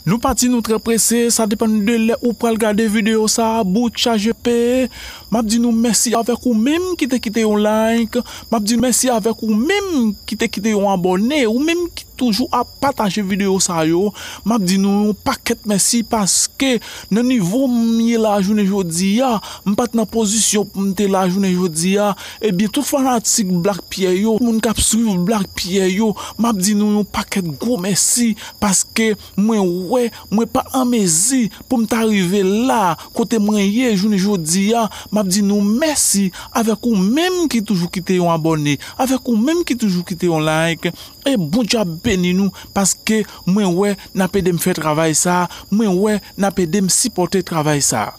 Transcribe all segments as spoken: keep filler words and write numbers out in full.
Nou pa di nou trè prese, sa depann de lè ou pral gade videyo sa a, bout chaje pe. M ap di nou mèsi avèk ou menm ki te kite yon like. M ap di nou mèsi avèk ou menm ki te kite yon abòne, ou menm ki toujou ap pataje videyo sa yo. M ap di nou yon pakèt mèsi paske nan nivo m ye la jounen jodi a, m pa t nan pozisyon pou m te la jounen jodi a. Ebyen, tout fanatik Black Pierre yo, moun k ap swiv Black Pierre yo, m ap di nou yon pakèt gwo mèsi paske mwen wè, mwen pa an mezi pou m ta rive la kote mwen ye jounen jodi a. M ap di nou mèsi avèk ou menm ki toujou kite yon abòne, avèk ou menm ki toujou kite yon like. E Bondye ap beni nou paske mwen wè n ap ede m fè travay sa, mwen wè n ap ede m sipòte travay sa.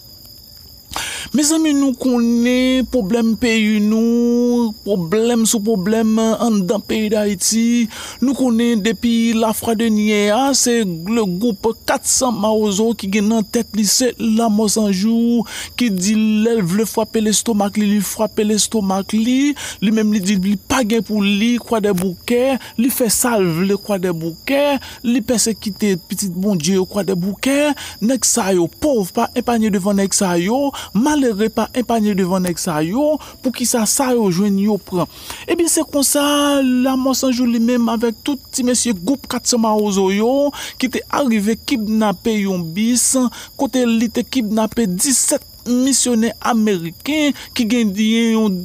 Mezanmi, nou konnen pwoblèm peyi nou, pwoblèm sou pwoblèm anndan peyi Dayiti. Nou konnen depi lafwa dènyè a, se le gwoup kat san Mawozo ki gen nan tèt li se Lanmò San Jou, ki di lè l vle frape lestomak li, li frape lestomak li. Li menm li di li pa gen pou li Kwadèboukè, li fè sa l vle Kwadèboukè, li pèsekite pitit Bondye yo Kwadèboukè. Nèg sa yo pòv pa epanye devan nèg sa yo, malere pa epanye devan nèg sa yo. Poukisa sa yo jwenn yo pran? Ebyen, se konsa, Lanmò San Jou li menm avèk tout ti mesye gwoup kat san Mawozo yo ki te arive kidnape yon bis kote li te kidnape disèt misyonè ameriken ki gen yon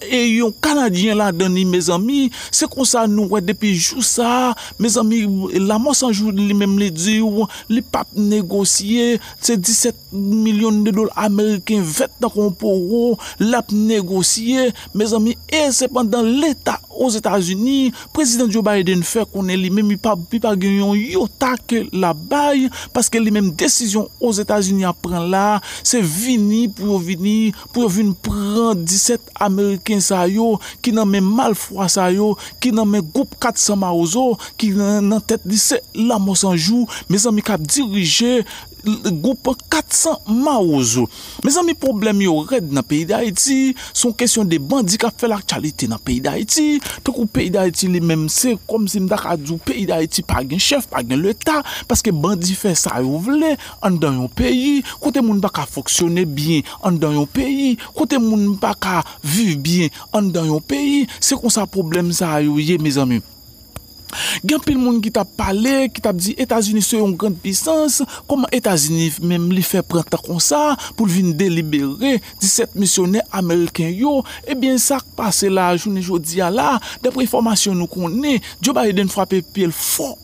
e yon Kanadyen ladan li, mezanmi. Se konsa nou wè depi jou sa a, mezanmi, Lanmò San Jou li menm li di w, li p ap negosye, se disèt milyon de dola ameriken vèt tankou yon powo, l ap negosye, mezanmi. E sepandan, Leta Ozetazini, Prezidan Joe Biden fè konnen li menm li pa, li pa gen yon yota ke l ap bay, paske li menm desizyon Ozetazini ap pran la, se vini pou yo vini, pou yo vin pran disèt Ameriken sa yo ki nan men malfwa sa yo, ki nan men gwoup kat san Mawozo, ki nan, nan tèt li se Lanmò San Jou, mezanmi, k ap dirije l-, gwoup kat san Mawozo. Mezanmi, pwoblèm yo rèd nan peyi Dayiti, se yon kesyon de bandi k ap fè laktyalite nan peyi Dayiti. Tankou peyi Dayiti li menm, se kòmsi m ta ka di w peyi Dayiti pa gen chèf, pa gen Leta, paske bandi fè sa yo vle anndan yon peyi, kote moun pa ka fonksyone byen anndan yon peyi, kote moun pa ka viv byen anndan yon peyi. Se konsa pwoblèm sa yo ye, mezanmi. Gen anpil moun ki t ap pale, ki t ap di Etazini se yon grann pisans. Kòman Etazini menm li fè pran tan konsa pou l vin delibere disèt misyonè ameriken yo? Ebyen, sa k pase la, jounen jodi a la, daprè enfòmasyon nou konnen, Joe Biden frape pye l fò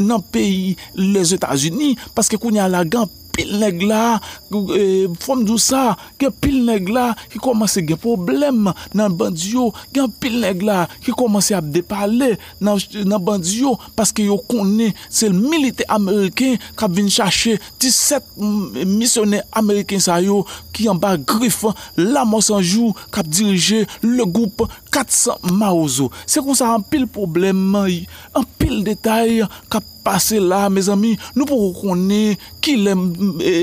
nan peyi Lèzetazini, paske kounye a la, gen anpil nèg la, e, fò m di w sa, gen anpil nèg la ki kòmanse gen pwoblèm nan bandi yo, gen anpil nèg la ki kòmanse ap depale nan, nan bandi yo, paske yo konnen se militè ameriken k ap vin chache disèt m-, misyonè ameriken sa yo ki anba grif Lanmò San Jou k ap dirije le gwoup kat san Mawozo. Se konsa anpil pwoblèm, anpil detay k ap pase la, mezanmi. Nou poko konnen kilè, e,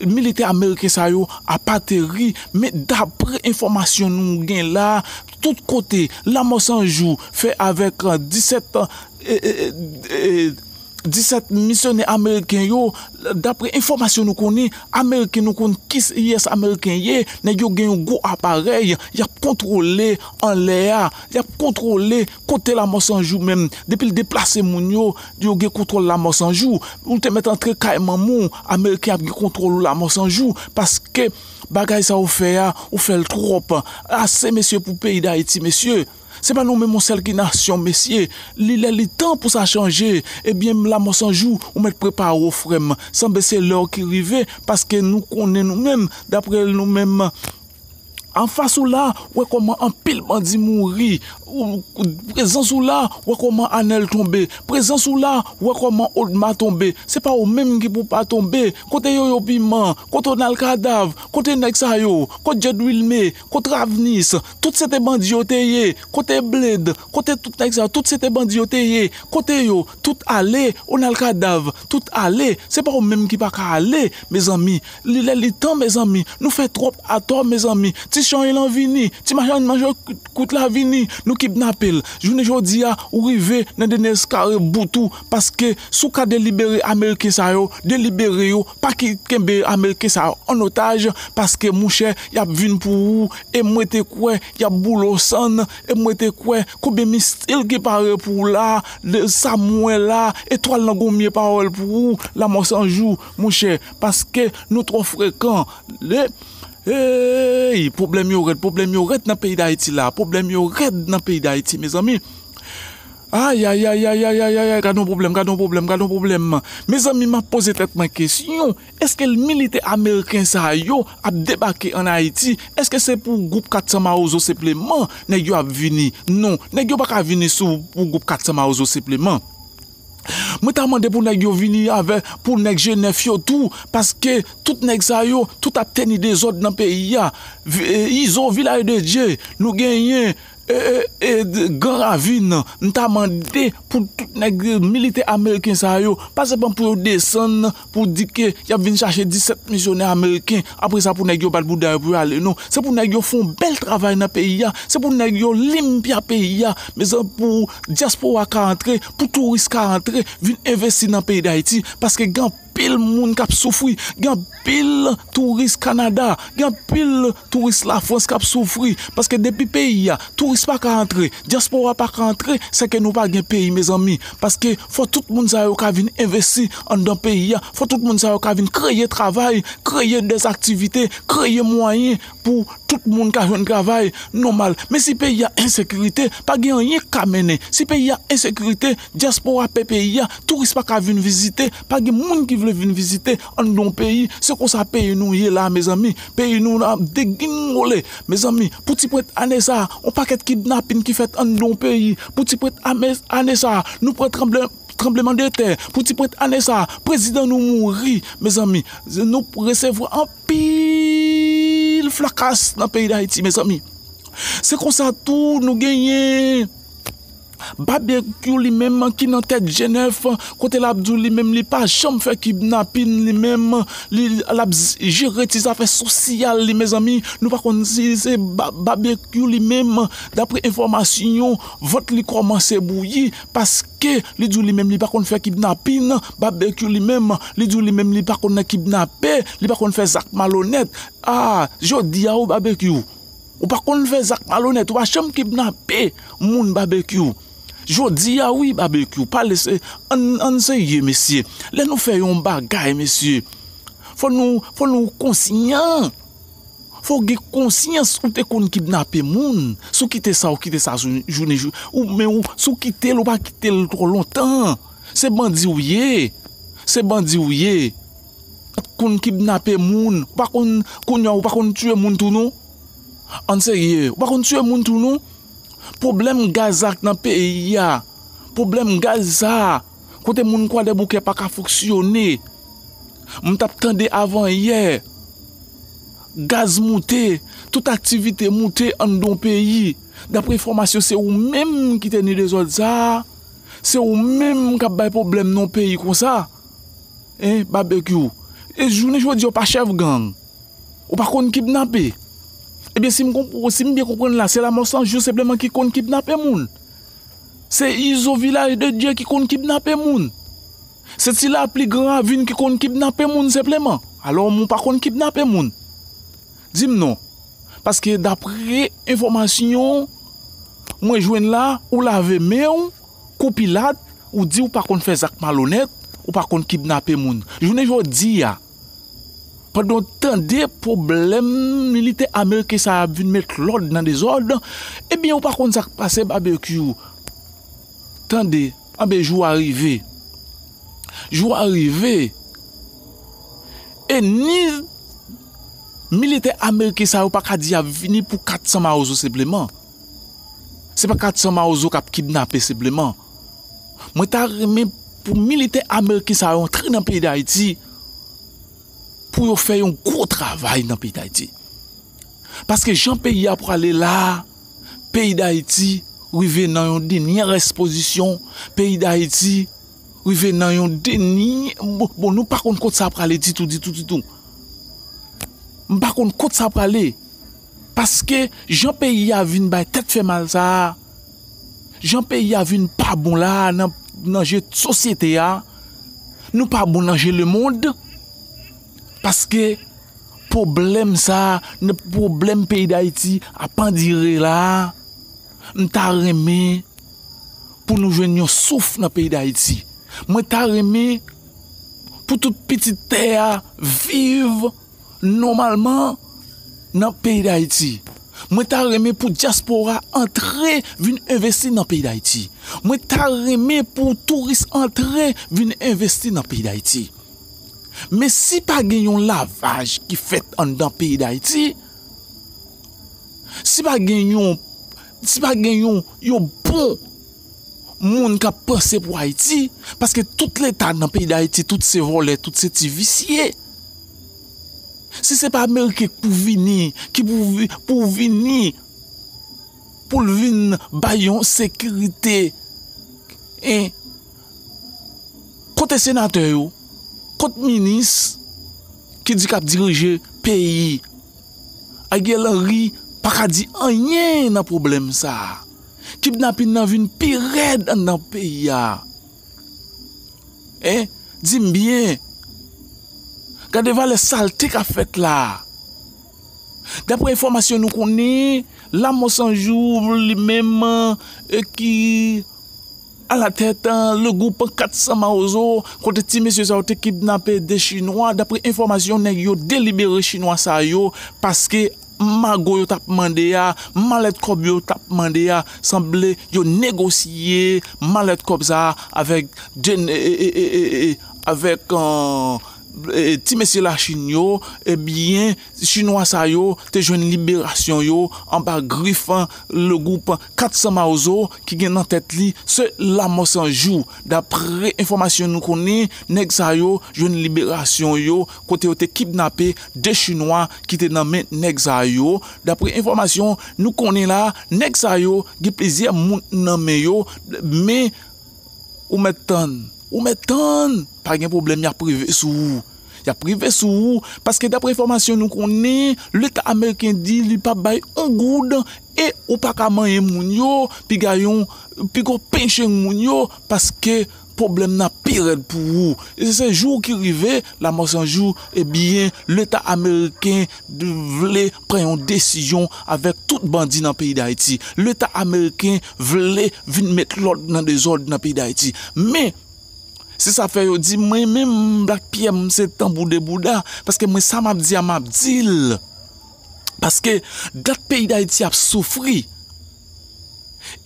militè ameriken sa yo ap ateri, men daprè enfòmasyon nou gen la, tout kote, Lanmò San Jou fè avèk, e, disèt, e, e, e, e, disèt misyonè ameriken yo, daprè enfòmasyon nou konnen, ameriken nou konn kiyès ameriken ye, nèg yo gen yon gwo aparèy, y ap kontwole anlè a, y ap kontwole kote Lanmò San Jou menm. Depi l deplase moun yo, yo gen kontwòl Lanmò San Jou. Ou te mèt antre kay manman w, ameriken ap gen kontwòl ou Lanmò San Jou, paske bagay sa ou fè a, ou fè l twòp. Ase, mesye, pou peyi Dayiti, mesye. Se pa nou menm yon sèl ki nasyon, mesye. Li lè li tan pou sa chanje. Ebyen, Lanmò San Jou, ou mèt prepare w, frè m. Sanble se lè w ki rive, paske nou konnen nou menm, daprè nou menm, anfas ou la, wè kòman anpil bandi mouri. Ou, prezans ou la, wè kòman Anèl tonbe. Prezans ou la, wè kòman Odma tonbe. Se pa ou menm ki pou pa tonbe. Kote Yoyo Piman? Kote Onal Kadav? Kote nèg sa yo? Kote Djed Wilme? Kote Ravnis? Tout se te bandi yo te ye. Kote Bled? Kote tout nèg sa yo? Tout se te bandi yo te ye. Kote yo? Tout ale. Onal Kadav? Tout ale. Se pa ou menm ki pa ka ale, mezanmi. Li lè li tan, mezanmi. Nou fè twòp atò, mezanmi. Ti Chanyèl lan vini, ti machann manje kwit la vini, nou kidnape l. Jounen jodi a, ou rive nan dènye eskare bout ou, paske si w ka delibere Ameriken sa yo, delibere yo, pa ki kenbe Ameriken sa yo an otaj, paske monchè, y ap vin pou ou, e mwen te kwè y ap boule w sann, e mwen te kwè konbyen misil ki pare pou w la, de sa m wè la, etwal nan gonmye pawòl pou ou, Lanmò San Jou, monchè, paske nou twò frekan. Le, Ey, pwoblèm yo rèd, pwoblèm yo rèd nan peyi Dayiti la, pwoblèm yo rèd nan peyi Dayiti, mezanmi. Ayayayayayayay, gad yon pwoblèm, gad yon pwoblèm, gad yon pwoblèm. Mezanmi, m ap poze tèt mwen kesyon, èske militè ameriken sa yo ap debake ann Ayiti? Èske se pou gwoup kat san Mawozo senpleman nèg yo ap vini? Non, nèg yo pa ka vini sou pou gwoup kat san Mawozo senpleman. Mwen ta mande pou nèg yo vini avè, pou nèg Jenèf yo tou, paske tout nèg sa yo, tout ap teni dezòd nan peyi a. Vi- e, Izo, Vilaj de Dye, nou genyen, e, e, e, d- Gran Ravin. M ta mande pou tout nèg militè ameriken sa yo, pa sèlman pou yo desann, pou di ke y ap vin chache disèt misyonè ameriken, apre sa pou nèg yo bat bouda yo pou yo ale, non. Se pou nèg yo fè yon bèl travay nan peyi a, se pou nèg yo limpya peyi a, mezanmi, pou dyaspora ka antre, pou touris ka antre, vin envesti nan peyi Dayiti, paske gen anpil moun k ap soufri, gen anpil touris Kanada, gen anpil touris Lafrans k ap soufri, paske depi peyi a, touris pa ka antre, dyaspora pa ka antre, se ke nou pa gen peyi, mezanmi, paske fò tout moun sa yo ka vin envesti anndan peyi a, fò tout moun sa yo ka vin kreye travay, kreye dèzaktivite, kreye mwayen pou tout moun ka jwenn travay nòmal. Men si peyi a ensekirite, pa gen anyen k ka mennen. Si peyi a ensekirite, dyaspora pè peyi a, touris pa ka vin vizite, pa gen moun ki vle vin vizite anndan yon peyi. Se konsa peyi nou ye la, mezanmi. Peyi nou ap degringole, mezanmi. Pou ti pwent ane sa, yon pakèt kidnapin ki fèt anndan yon peyi. Pou ti pwent ane sa, nou pran tranble- tranblemanntè. Pou ti pwent ane sa, prezidan nou mouri, mezanmi. Nou resevwa anpil frakas nan peyi Dayiti, mezanmi. Se konsa tou nou genyen Babekyou li menm ki nan tèt Jenèf, kote l ap di w li menm li pa janm fè kidnapin li menm, li l ap jere ti zafè sosyal li, mezanmi. Nou pa konn si se Babekyou li menm, daprè enfòmasyon, vant li kòmanse bouyi, paske li di w li menm li pa konn fè kidnapin. Babekyou li menm, li di w li menm li pa konn kidnape, li pa konn fè zak malonèt. A, jodi a, ou Babekyou, ou pa konn fè zak malonèt, ou pa janm kidnape moun, Babekyou. Jodi a, wi, Babekyou, pale se, ann, ann serye, mesye. Lè nou fè yon bagay, mesye, fò nou, fò nou konsyan. Fò w gen konsyans ou te konn kidnape moun. Si w kite sa, ou kite sa sou jounen jou. Ou, men ou, si w kite l, ou pa kite l twò lontan. Se bandi w ye. Se bandi w ye. Ou konn kidnape moun. Ou pa konn, kounye a, ou pa konn tiye moun tou, non. Ann serye. Ou pa konn tiye moun tou, non. Pwoblèm gaz la nan peyi a. Pwoblèm gaz sa. Kote moun Kwadèboukè pa ka fonksyone. M t ap tande avan yè. Gaz moute. Tout aktivite moute anndan yon peyi. Daprè enfòmasyon, se ou menm ki te ni dezòd sa. Se ou menm k ap bay pwoblèm nan yon peyi konsa. Hein, Babekyou? E jounen jodi a, ou pa chèf gang. Ou pa konn kidnape. Ebyen, si m konp- si m byen konprann la, se Lanmò San Jou senpleman ki konn kidnape moun. Se Izo Vilaj de Dye ki konn kidnape moun. Se Ti Lapli Gran Ravin ki konn kidnape moun senpleman. Alò, ou pa konn kidnape moun. Di m non. Paske daprè enfòmasyon mwen jwenn la, ou lave men w, kou pilat, ou di ou pa konn fè zak malonèt, ou pa konn kidnape moun. Jounen jodi a, pandan w tande pwoblèm militè ameriken sa ap vin met lòd nan dezòd, ebyen, ou pa konn sa k pase, Babekyou. Tande, anben, jou a rive. Jou a rive. E ni militè ameriken sa yo pa ka di y ap vini pou kat san Mawozo senpleman. Se pa kat san Mawozo k ap kidnape senpleman. Mwen ta renmen pou militè ameriken sa yo antre nan peyi Dayiti, pou yo fè yon gwo travay nan peyi Dayiti. Paske jan peyi a prale la, peyi Dayiti rive nan yon dènyè ekspozisyon, peyi Dayiti rive nan yon dènyè, bon, bon, nou pa konn kot sa prale ditou, ditou, ditou. M pa konn kot sa prale. Paske jan peyi a vin bay tèt fè mal sa a, jan peyi a vin pa bon la a nan, nan je sosyete a, nou pa bon nan je lemonn. Paske pwoblèm sa a, nan pwoblèm peyi Dayiti ap andire la a, m ta renmen pou nou jwenn yon souf nan peyi Dayiti. Mwen ta renmen pou tout pitit tè a viv nòmalman nan peyi Dayiti. Mwen ta renmen pou dyaspora antre vin envesti nan peyi Dayiti. Mwen ta renmen pou touris antre vin envesti nan peyi Dayiti. Men si pa gen yon lavaj ki fèt anndan peyi Dayiti, si pa gen yon, si pa gen yon, yon bon moun k ap panse pou Ayiti, paske tout Leta nan peyi Dayiti, tout se vòlè, tout se ti visye. Si se pa Ameriken k pou vini, ki pou vi-, pou vini, pou l vin bay yon sekirite, en, kote senatè yo? Kot minis ki di k ap dirije peyi? Ariel Henry pa ka di anyen nan pwoblèm sa a. Kidnapin nan vin pi rèd anndan peyi a. En, di m byen. Gade valè salte k ap fèt la. Daprè enfòmasyon nou konnen, Lanmò San Jou li menm, e, ki alatèt, e, le gwoup kat san Mawozo, kote ti mesye sa yo te kidnape de Chinwa. Daprè enfòmasyon, nèg yo delibere Chinwa sa yo paske mago yo t ap mande a, malèt kòb yo t ap mande a, sanble yo negosye malèt kòb sa a avèk, e, e, e, e, e, avèk, e, e, ti mesye Lachin yo, ebyen, Chinwa sa yo te jwenn liberasyon yo anba grif le gwoup kat san Mawozo ki gen nan tèt li se Lanmò San Jou. Daprè enfòmasyon nou konnen, nèg sa yo jwenn liberasyon yo kote yo te kidnape de Chinwa ki te nan men nèg sa yo. Daprè enfòmasyon nou konnen la, nèg sa yo gen plizyè moun nan men yo, men ou mèt tann, ou mèt tann, pa gen pwoblèm, y ap rive sou ou. Y ap rive sou ou, paske daprè enfòmasyon nou konnen, Leta ameriken di li p ap bay yon goud, e ou pa ka manyen moun yo, piga yon, piga w penche moun yo, paske pwoblèm nan pi rèd pou ou. E se jou ki rive, Lanmò San Jou, ebyen, Leta ameriken vle pran yon desizyon avèk tout bandi nan peyi Dayiti. Leta ameriken vle vin met lòd nan dezòd nan peyi Dayiti. Men, se sa fè yo di mwen menm Black Pierre, m se tanbou de bouda, paske mwen sa m ap di a, m ap di l. Paske dat peyi Dayiti ap soufri.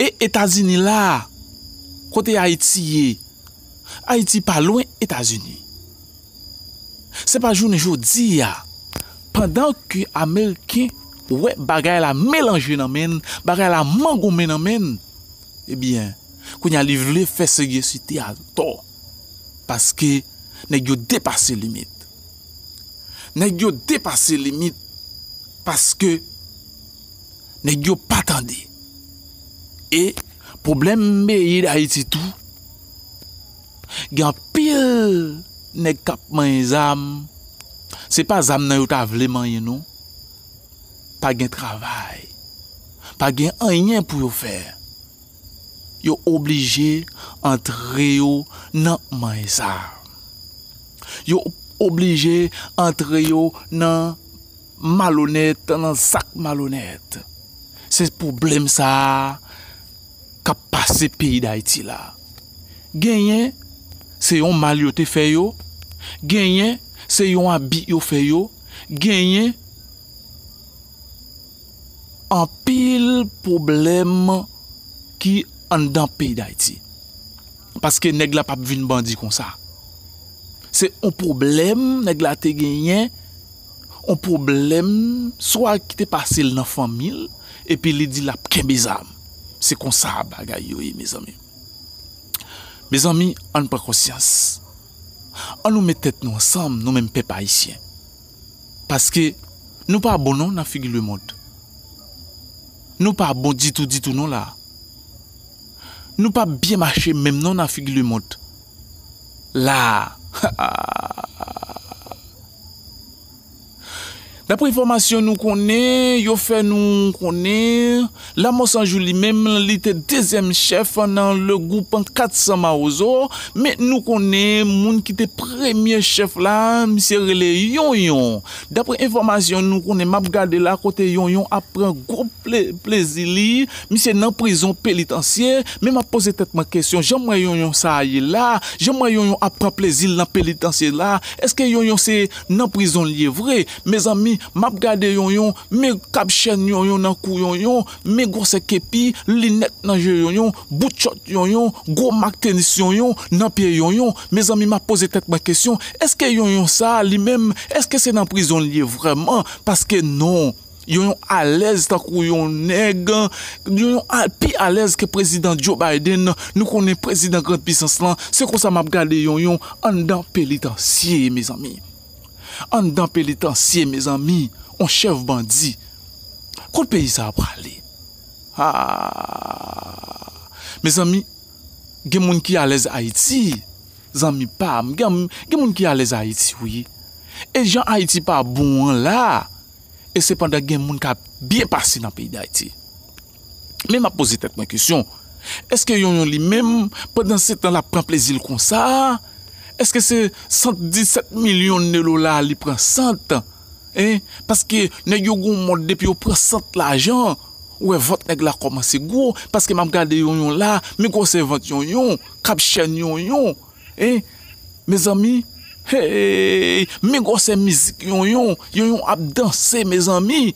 E Etazini la, kote Ayiti ye? Ayiti pa lwen Etazini. Se pa jounen jodi a, pandan ke Ameriken wè bagay la melanje nan men l, bagay la mangonmen nan men l, ebyen, kounye a li vle fè seryosite a tò. Paske nèg yo depase limit. Nèg yo depase limit paske nèg yo pa tande. E pwoblèm peyi Dayiti tou, gen anpil nèg k ap manyen zam. Se pa zam nan yo ta vle manyen non. Pa gen travay. Pa gen anyen pou yo fè. Yo oblije antre yo nan manyen zam. Yo oblije antre yo nan malonèt, nan zak malonèt. Se pwoblèm sa a k ap pase peyi Dayiti la. Genyen, se yon mal yo te fè yo. Genyen, se yon abi yo fè yo. Genyen, anpil pwoblèm ki anndan peyi Dayiti. Paske nèg la p ap vin bandi konsa. Se yon pwoblèm nèg la te genyen, yon pwoblèm swa ki te pase l nan fanmi l, epi li di l ap kenbe zam. Se konsa bagay yo ye, mezanmi. Mezanmi, ann pran konsyans. Ann nou met tèt nou ansanm, nou menm pèp ayisyen. Paske nou pa bon non nan figi lemonn. Nou pa bon ditou, ditou non la. Nou p ap byen mache menm non nan figi lemonn. La a. Dapre enfòmasyon nou konnen, yo fè nou konnen Lamò San Jou li menm, li te dezyèm chèf nan le gwoup kat san Mawozo, men nou konnen moun ki te premye chèf la, misye rele Yonyon. Dapre enfòmasyon nou konnen, m ap gade la kote Yonyon ap pran gwo ple-, plezi li, misye nan prizon penitansye, men m ap poze tèt mwen kesyon, jan m wè Yonyon sa a ye la, jan m wè Yonyon ap pran plezi l nan penitansye la, èske Yonyon se nan prizon l ye vre? Mezanmi, m ap gade Yonyon, men kab chèn Yonyon nan kou Yonyon, men gwosè kepi, linèt nan je Yonyon, bout chòt Yonyon, gwo mak tenis Yonyon nan pye Yonyon. Mezanmi, m ap poze tèt mwen kesyon, èske Yonyon sa a li menm, èske se nan prizon l ye vrèman? Paske non, Yonyon alèz tankou yon nèg, Yonyon a-, pi alèz ke prezidan Joe Biden. Nou konnen prezidan grann pisans lan, se konsa m ap gade Yonyon anndan penitansye, mezanmi. Anndan penitansye, mezanmi, on chèf bandi. Kot peyi sa a prale? Ah! Mezanmi, gen moun ki alèz Ayiti, zanmi pa m. Gen, gen moun ki alèz Ayiti, wi. E jan Ayiti pa bon an la, e sepandan gen moun k ap byen pase nan peyi Dayiti. Men m ap poze tèt mwen kesyon, èske Yonyon li menm, pandan se tan l ap pran plezi l konsa, èske se sant disèt milyon de dola li pran sant? Hein? Paske nèg yo gon mòd depi yo pran sant lajan, ou wè vant nèg la kòmanse gwo, paske m ap gade Yonyon la, men gwosè vant Yonyon, kab chèn Yonyon, hein? Mezanmi, hey, men gwosè mizik Yonyon, Yonyon ap danse, mezanmi.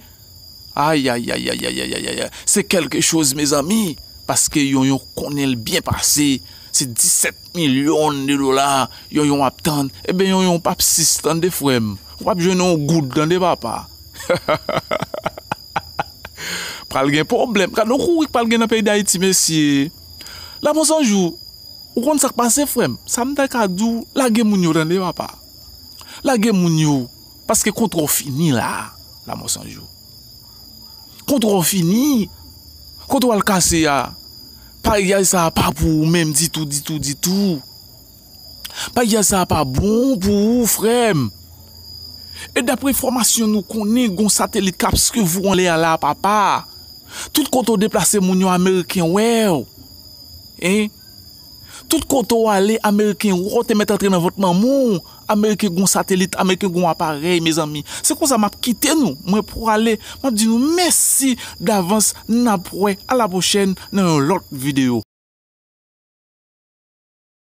Ay, ay, ay, ay, ay, ay, ay, ay, ay. Se kèlke choz, mezanmi. Paske Yonyon konnen l byen pase. Se disèt milyon de dola Yonyon ap tann. Eben, Yonyon p ap sis, tande, frè m. Ou p ap jwenn yon goud, tande, papa. Pral gen pwoblèm. Gade yon kouri k pral gen nan peyi Dayiti, mesye. Lamò San Jou, ou konn sa k pase, frè m? Sa m ta ka di w, lage moun yo, tande, papa. Lage moun yo. Paske kontra w fini la, Lamò San Jou. Kontra w fini. Kote w al kase a, paryaj sa a pa pou ou menm ditou, ditou, ditou. Paryaj sa a pa bon pou ou, frè m. E dapre enfòmasyon nou konnen, gon satelit k ap swiv ou anlè a la, papa. Tout kote w deplase, moun yo, Ameriken wè w. Hein? Tout kote w ale, Ameriken wè w, te mèt antre nan vant manman w. Ameriken gon satelit, Ameriken gon aparèy, mezanmi. Se konsa m ap kite nou. Mwen prale, m ap di nou mèsi davans, n ap wè, a la pwochèn nan yon lòt videyo.